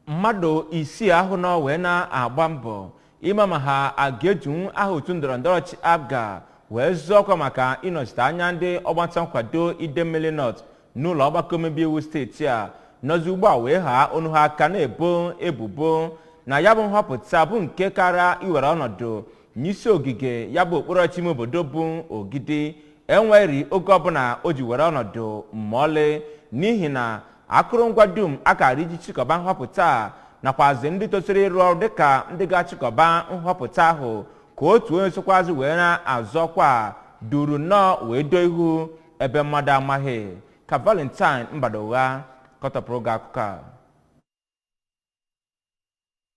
Mmadụ isii ahụ nọ wee na-agba mbọ ịma ma ha a ga-ejinwu aha otu ndọrọndọrọ ọchịchị APGA wee zọọ ọkwa maka ịnọchite anya ndị ọgbata nkwado Idemmili North n'ụlọ ọgbakọ omebe iwu steeti a nọzi ugbu a wee haa onu ha aka na-ebo ebubo na ya bụ nhọpụta bụ nke kara iwere ọnọdụ n'isi ogige ya bụ okpuru ọchịchị ime obodo bụ Ogidi enweghị oge ọbụla o ji were ọnọdụ ma ọlị, n'ihi na akụrụngwa dum a kara iji chịkọba nhọpụta a nakwazi ndị tosiri ịrụ ọrụ dịka ndị ga-achịkọba nhọpụta ahụ ka otu onye sokwazi wee na-azọ ọkwa a duru nnọọ wee doo ihu ebe mmadụ amaghị. Ka Valentine Mbadogha kọtọpụrụ gị akụkọ a.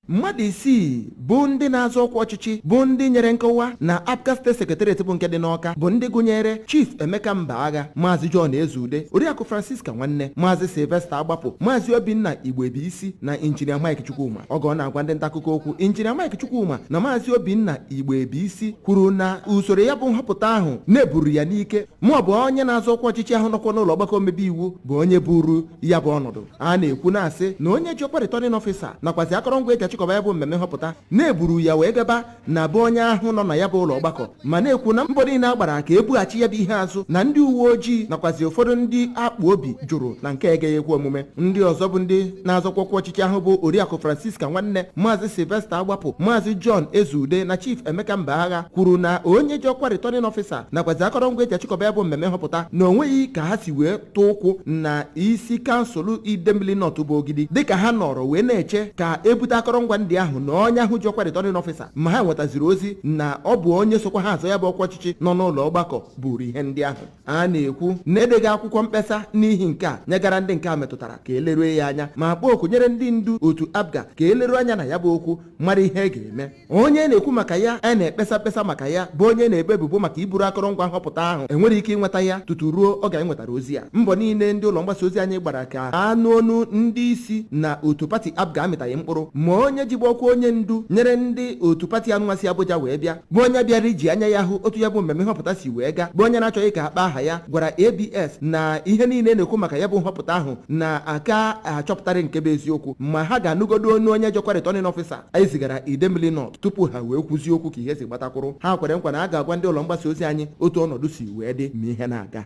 Mmadụ isii bụ ndị na-azọ ọkwa ọchịchị bụ ndị nyere nkọwa na APGA State Secretariat bụ nke dị n'Ọka bụ ndị gụnyere Chief Emeka Mbaagha, Maazị John Ezeude, Oriakụ Francisca Nwanne, Maazị Sylvester Agbapụ, Maazị Obinna Igbebuisi na Injinia Mike Chukwuma. Oge ọ na-agwa ndị ntaakụkọ okwu, Injinia Mike Chukwuma na Maazị Obinna Igbebuisi kwuru na usoro ya bụ nhọpụta ahụ na-eburu ya n'ike, ma ọ bụ onye na-azọ ọkwa ọchịchị ahụ nọkwa n'ụlọ ọgbakọ omebe iwu bụ onye buru ya bụ ọnọdụ. A na-ekwu na-asị na onye ji ọkwa returning officer nakwazi akọrọngwa eji achịkọba ya bụ mmemme nhọpụta na-eburu ya wee gaba na be onye ahụ nọ na ya bụ ụlọ ọgbakọ, ma na-ekwu na mbọ niile a gbara ka ebughachi ya bụ ihe azụ na ndị uwe ojii nakwazi ụfọdụ ndị akpụ obi jụrụ na nke agaghị ekwe omume. Ndị ọzọ bụ ndị na-azọkwa ọkwa ọchịchị ahụ bụ Oriakụ Francisca Nwanne, Maazị Sylvester Agbapụ, Maazị John Ezeude na Chief Emeka Mbaagha kwuru na onye ji ọkwa returning officer nakwazi akọrọngwa eji achịkọba ya bụ mmemme nhọpụta na onweghị ka ha si wee tụọ ụkwụ na isi kansụl Idemmili North bụ Ogidi, dịka ha nọrọ wee na-eche ka ebute akọrọngwa ndị ahụ na onye ahụ ji ọkwa returning officer, ma ha nwetaziri ozi na ọ bụ onye sokwa ha azọ ya bụ ọkwa ọchịchị nọ n'ụlọ ọgbakọ buru ihe ndị ahụ. A na-ekwu na edeghị akwụkwọ mkpesa n'ihi nke a nyegara ndị nke a metụtara ka eleruo ya anya, ma kpọọ oku nyere ndị ndu otu APGA ka eleruo anya na ya bụ okwu, mara ihe ga-eme. Onye na-ekwu maka ya a na-ekpesa mkpesa maka ya bụ onye na-ebo ebubo maka iburu akọrọngwa nhọpụta ahụ enwere ike ịnweta ya tutu ruo oge anyị nwetara ozi a. Mbọ niile ndị ụlọ mgbasa ozi anyị gbara ka anụ onu ndị isi na otu pati APGA amịtaghị mkpụrụ, ma onye jigba ọkwa onye ndu nyere ndị otu pati anụnwa si Abuja wee bịa, bụ onye bịara iji anya ya hụ otu ya bụ mmemme nhọpụta si wee gaa, bụ onye na-achọghị ka akpa aha ya, gwara ABS na ihe niile na-ekwu maka ya bụ nhọpụta ahụ na aka achọpụtara nke bụ eziokwu, ma ha ga-anụgodo onu onye jọkwa returning officer anyị zigara Idemmili North tupu ha wee kwuzie okwu ka ihe si gbatakwuru. Ha kwere nkwa na a ga-agwa ndị ụlọ mgbasa ozi anyị otu ọnọdụ si wee dị ma ihe na-aga.